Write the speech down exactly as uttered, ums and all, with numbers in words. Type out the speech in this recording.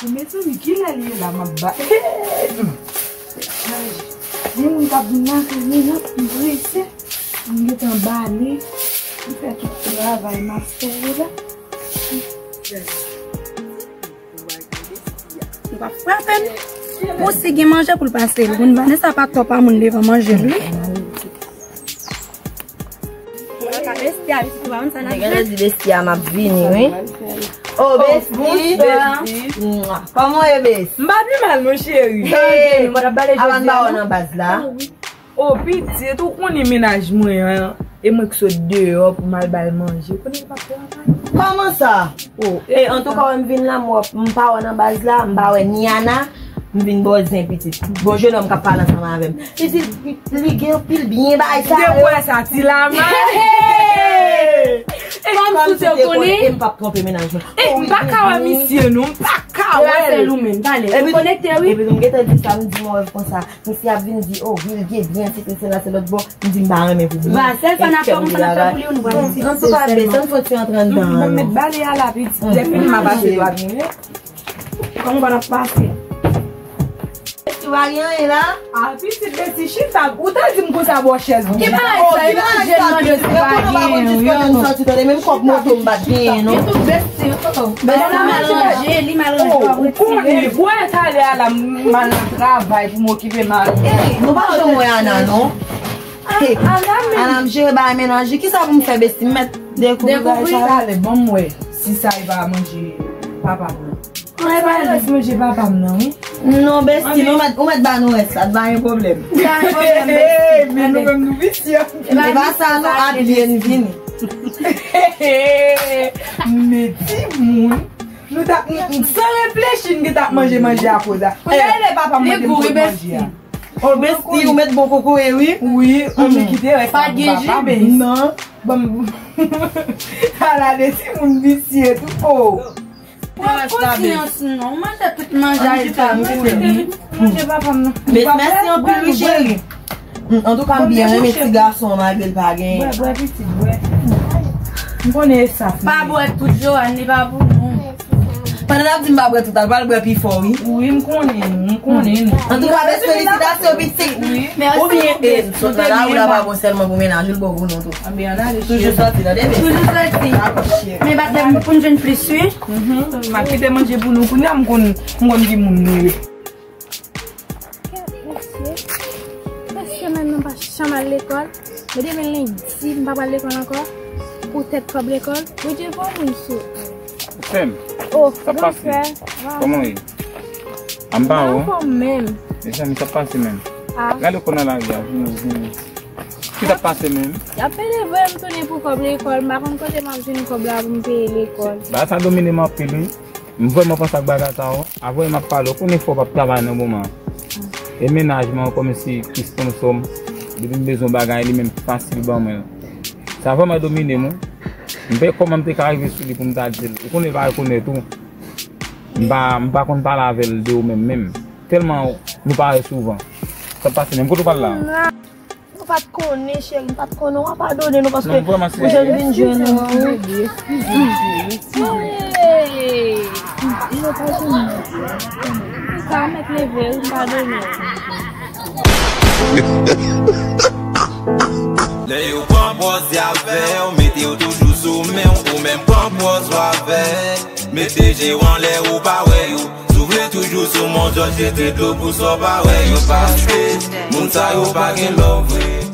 Mezanmi, kilè li ye la, m ap ba. Gen moun k ap vin lakay mwen, m prese. M gentan bale. M fè tout travay m ap fè yo la. Ou pa frape m. Bon, si gen manje pou l pase l. Moun Vanessa pa twòp a moun devan manje l, wi. Nèg la di Besti a m ap vini, wi. Oh, Besti. Mwa. Kòman w ye, Besti? M pa pi mal, mon cheri. Hey, avan n ba w nan baz la. Oh, pitit, ou konnen mennaj mwen an, e mwen k sot deyò pou m al ba l manje. Ou konnen l p ap travay. Kòman sa? Oh, e antouka, wè m vin la, m wè, m pa wè nan baz la, m pa wè ni Ana, m vin ba w zen, pitit. Gon jennonm k ap pale ansanm avè m. Li di li gen anpil byen bagay sa yo. Depi w wè sa, ti laman. Kòm si w te konnen, e m p ap twonpe mennaj mwen. E m pa ka wè misye, non, m pa ka wè l. Ou menm, pale. Ou konekte, wi. Epi m gentan di sa, m di mwen wè konsa. Misye ap vin di, oh, Wilgué byen, se te sela, se lòt bò. M di m pa renmen pou li. Va, sèl sa n ap fè, konsa n ap fè pou li, nou pral di. Antouka, Besti, ann fè ti antre anndan an, non. Ban m met bale a la, pitit. Lè fini, m a pase dwa vini. Kòman w ap pase? Besti, w pa gen anyen la? Ah, pitit, Besti, chita. Ou ta di m konsa bò chèz. Ki bagay sa? E manje l mande si pa gen, wi. Menm kòb moto m pa t genyen, non. Li tou Besti, oh. Besti, li mal ranje, li mal ranje. Ou konnen, pou talè a la, m al nan travay pou m okipe mari. Ey, nou pa janm wè Ana, non. Hey, Ana, m jere bagay mennaj li. Kisa pou m fè, Besti? M mèt dekouvri bagay sa. Dekouvri? Talè, ban m wè si sa e pa manje papa m nan. Sa e rès manje papa m nan, wi. Non, Besti, ou mèt, ou mèt ba nou rès la, pa gen pwoblèm. Pa gen pwoblèm, Besti. Men nou menm nou visye. E pa sa, non, abiye n vini. Men timoun, nou t ap, m, m, san reflechi, n gentan ap manje manje akoz a. Kounye a, e lè papa m mande m sot manje a. Oh, Besti, ou met bon kokoye, wi. Wi, ann kite rès la pou papa m. Pa gen jibe. Non. Bon. Ala de timoun visye tou. Oh. Pran konsyans, non. Manje tout manje a, li pa manje. Manje papa m, non. Besti, mèsi anpil, wi, cheri. Antouka, m byen renmen ti gason an, malgre l pa genyen. Bwè, bwè, pitit, bwè. M konnen e sa. Pa bwè tout, Joanne, li pa pou nou. Pandan n ap di m pa bwè tout, al pral bwè pi fò, wi. Wi, m konnen nou, m konnen nou. Antouka, bèl felisitasyon, pitit. Wi. Oubyen, e, sot nan lari la pa bon sèlman pou mennaj ou, l bon pou nou tou. Anben, ann ale, cheri. Toujou sòti, tande, bebe. Toujou sòti. Dakò, cheri. Men bat lè pou n jwenn plis, wi. Mhm. M ap kite manje pou nou. Kounye a, m konn, m konn ki moun nou ye. Kèt mesye. Mesye, menm nou pa janm al lekòl. Men demen lendi, m pa pral lekòl ankò. Poutèt kòb lekòl. Bondye bon moun sou. Sè m, sa pase? Kòman w ye? A, m pa wè w. Mezanmi, sa pase menm? Gade w konn nan lari a, vini, vini. Ki sa pase menm? Y ap pede voye m tounen pou kòb lekòl. M pa konn kote m ap jwenn kòb la pou m peye lekòl. Bagay sa domine m anpil, wi. M vrèman panse ak bagay sa yo. Avè m ap pale, ou konnen fò w p ap travay nan moman an. E mennaj mwen an kòmsi ki sponsò m, depi m bezwen yon bagay, li menm fasil ban mwen l. Sa vrèman domine m, wi. M pa kòman m te ka rive sou li pou m ta di l. Ou konnen l pa rekonèt ou. M pa, m pa konn pale avè l de ou menm, menm. Tèlman nou pa wè souvan. Sa pase menm? Kote w pral la? Nou pa t konnen, cheri, m pa t konnen. W a padone nou paske ou jwenn vin jwenn nou. Hey! Ou ka mèt leve, ou padone. Lè yo pran pòz y avè w, mete yo toujou sou men w, ou menm pran pòz w avè. Mete je w anlè, ou pa wè yo. Si w vle toujou sou mòn, jòj jete dlo pou sa w pa wè yo. Paske moun sa yo pa gen love vre.